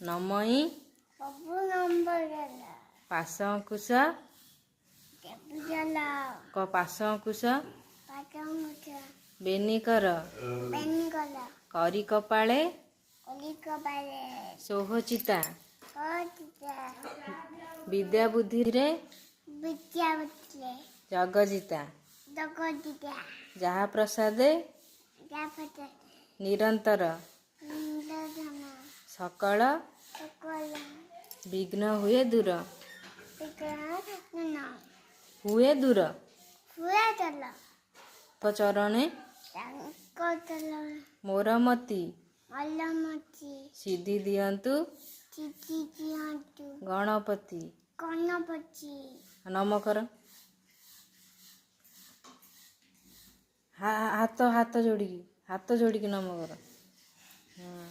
ନମଇ ସବୁ ନମ୍ବର ପାଶ ଅଙ୍କୁଶ। ଦେବୁଜଲ। କ ପାଶ ଅଙ୍କୁଶ। ପାଟମୁଠ। ବେନିକର। ପେନିକଲ। କରି କପାଳେ। କଲିକବାରେ। ସୋହଚିତା। କଚିତା। ବିଦ୍ୟା ବୁଦ୍ଧିରେ। ବିଦ୍ୟା ବୁଦ୍ଧିରେ। ଜଗଜିତା। ଜଗଜିତା। ଯାହା ପ୍ରସାଦେ। ଯାଫତ। ନିରନ୍ତର। ନିରଧନ। ସକଳ। ସକଳ। ବିଘ୍ନ ହୁଏ ଦୂର। ବିଘ୍ନ ହୁଏ ଦୂର। ହୁଏ ଦଲ। ଚରଣେ। ତାଙ୍କ ତଲ। ମୋର ମତି। ମଲମତି। ସିଦ୍ଧି ଦିଅନ୍ତୁ। ଚିଠି ଦିଅନ୍ତୁ। ଗଣପତି। ଗଣପତି। ନମ କର। ହାତ ହାତ ଯୋଡ଼ିକି, ହାତ ଯୋଡ଼ିକି ନମ କର। ହଁ।